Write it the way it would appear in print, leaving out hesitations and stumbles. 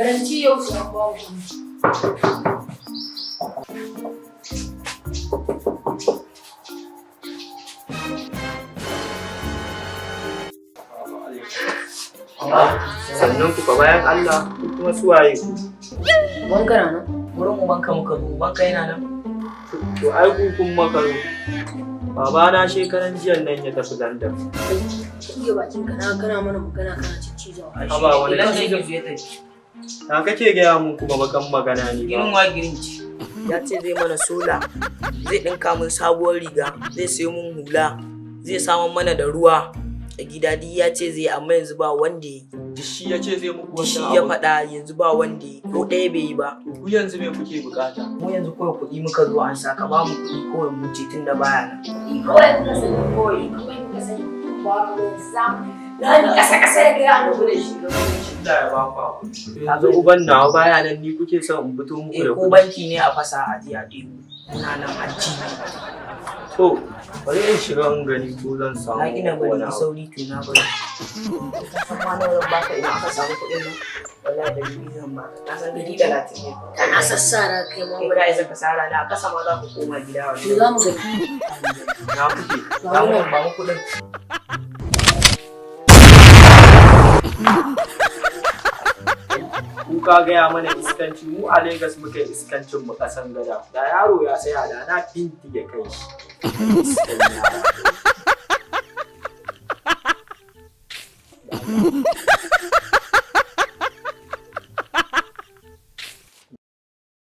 Garanti yau sai an ba mu kuɗi. Sannan ku fa bayan Allah, ku kuma suwaye ku? Ubanka na nan? Wurin ubanka muka zo, ubanka yana nan. To ai ku kun makaro. Babana shekaran jiyan nan ya tafi London. Iya bakin ka na kana mana magana kana ciccijawa. Haba, wani Idan cizo? zai ya tafi. Na kake gaya mun kuma bakan magana ne Girin ba. wa girin ci. Ya ce zai mana sola, zai ɗinka mun sabuwar riga, zai sayo mun hula, zai samar mana da ruwa a gida, duk ya ce zai, amma yanzu ba wanda ya yi. Duk shi ya ce zai muku Shi wannan ya abu. faɗa, yanzu ba wanda ya yi, ko ɗaya bai yi ba. To ku yanzu me kuke bukata? Mu yanzu kawai kuɗi muka zo an saka, ba mu kuɗi kawai mu ce tun da baya nan. Kawai muka sani, kawai kawai muka sani. Ba mu samu. Na ni kasa kasa da kai a Rabu da shi, rabu da shi. Allah ya ba ku hakuri. Yanzu uban nawa baya nan ni kuke son in fito muku Eh da ko kuɗi. banki ne a fasa a je a ɗebo. Muna nan a ci. To bari in shiga in gani ko zan samu Na gina wani bari abu. sauri, to na bari. Ka san ma nawa zan baka idan aka samu kuɗin nan? Wallahi 200 zan baka. Ka san 30 ne. Kana sassara kai ma. Kai ba da isa ka sara na a kasa ma za ku koma gida To wallahi. za mu gani. Na kuke. Ba mu ba mu kuɗin. Ku ka gaya mana iskanci, mu a Lagos muka yi iskancin mu kasan gada. Da yaro ya tsaya da na bindige kai shi. Iskan yara.